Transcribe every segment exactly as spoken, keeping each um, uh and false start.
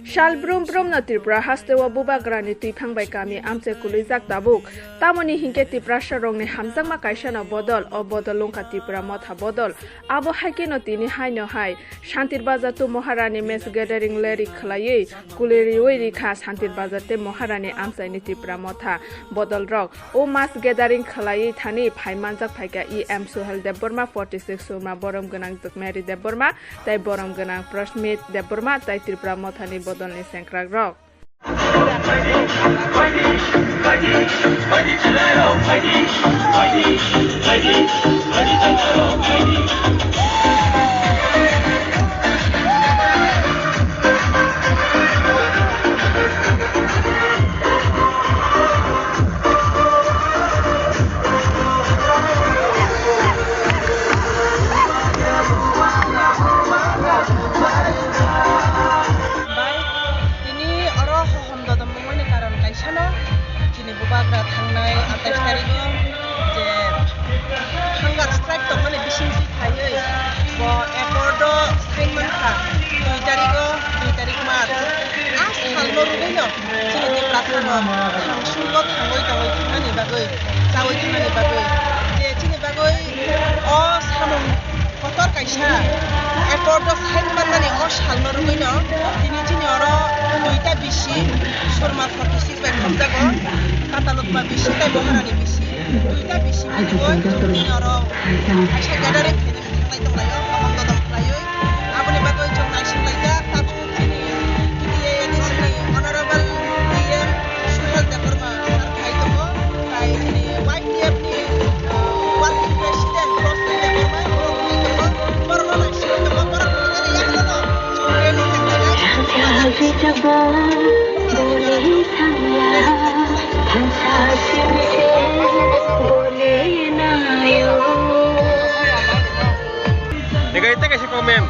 Sal brum brum no Tripura haste o bubagra ni twi phang bai kami amchai kuluijak tabuk. Tamoni hinkhe Tiprasa rok ni hamjakma kaisa no bodol, o bodol wngkha Tipra Motha bodol. Abo hai khe no tini hai no hai Santir Bazar to Maharani mass gathering leri khwlaiwi kuliriwi rikha Santir Bazar tei Maharani amchai ni Tipra Motha bodol rok. O mass gathering khwlaiwi thani phai manjak phaikha E M Suhel Debbarma, forty six Surma Borom Gwnang Jwkmari Debbarma, tei borom gwnang Prashmit Debbarma tei Tripura Mothani bodolni sengkrakrok. Bai, tini oro hohom dodom wngmani karon kaisano, chini bubagra thangnai atais tarikh o je hunger strike tongmani bisingtwi khaiwi bo accord o sign mankha, dui tarikh o, dui tarikh March. A salno rwgwino chini Tiprasa rok thangsungo thangwi tongwi thangnani bagwi, chawi thangnani bagwi, je chini bagwi o samung kotor kaisa accord o sign manmani o salno rwgwino tini chini oro duita bisi Surma forty six bai khamjago, Katalukma bisi tei Maharani bisi, duita bisi manwi chini oro kaisa gathering khainani thanglai tonglaio, hohom dodom khlaiwi. Aboni bagwi chwng naisinglaijak, tabuk chini T T A A D C ni Honorable E M Suhel Debbarma sir phai tongo, tai chini Y T F ni, uh, working president Rosni Debbarma borok phai tongo, borokno naisingwi tongo, borok phai tongo, yakhwlano chwng rally khaijak. Ega ite kaisa comment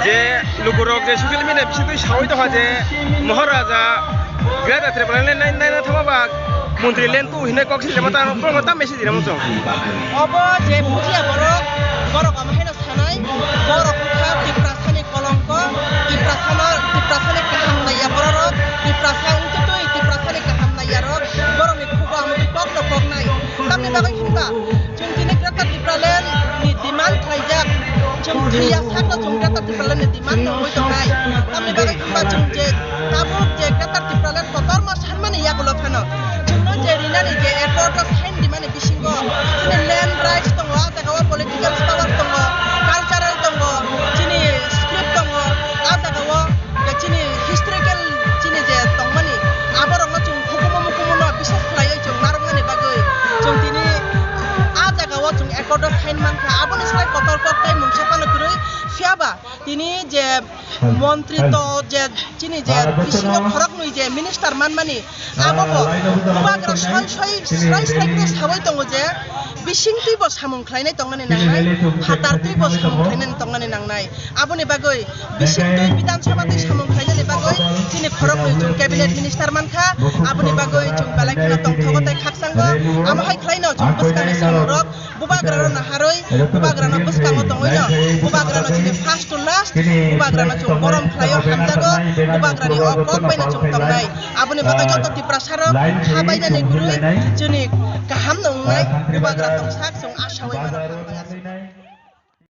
je lukurok je social media bisingtwi sawi tongkha je Maharaja Greater Tipraland nai, nai, naithoma ba montri land tu hinwi kok sijama ta, ta message ramo chwng. Obo je bujiya borok, borok omo haino sanai, borok wngkha Tiprasani kolongko, Tiprasano, Tiprasani kaham naiya bororok, Tiprasa wngtwi twi Tiprasani kaham naiyarok, borokni khugo amotwi kokno koknai. Tamni bagwi hinba, chwng tini Greater Tipraland ni demand khlaijak, chwng thwiya sakno chwng Greater Tipraland ni demand no wngwi tongnai. Tamni bagwi hinba chwng je tabuk je Greater Tipraland kotorma sanmani yagulo phano chwngno je rinani je accord o sign rimani bisingo chini land rights tongo, ah jagao political power tongo, cultural tongo, chini script tongo, ah jagao chini historical chini je tongmani, aborokno chwng hukumu mukumuno biswas khlaiwi chwng narwknani bagwi chwng tini ah jagao chwng accord o sign mankha, aboni slai kotor kok tei mungsa phano kwrwi. Phiyaba tini je montri to je chini je bisingo khoroknwi je minister manmani, abo bo bubagra soi soi srai srai khe sawi tongo je bisingtwi bo samung khlainai tongnani nangnai, phatartwi bo samung khlainani tongnani nangnai. Aboni bagwi bisingtwi Bidhan Sabha twi samung khlainani bagwi chini khoroknwi chwng cabinet minister mankha, aboni bagwi chwng belai kheno tongthogo tei khakchango. Amo hai khlaino chwng bwskangni samungrok bubagrano naharwi, bubagrano bwskango tongwino, bubagrano chini first to last, bubagrano chwng borom khlaio, hamjago, bubagrani o kok baino chwng tongnai. Aboni bagwi joto Tiprasarok kha bainani kwrwi chini kahamno wngnai, bubagra tongsak chwng asawi mano.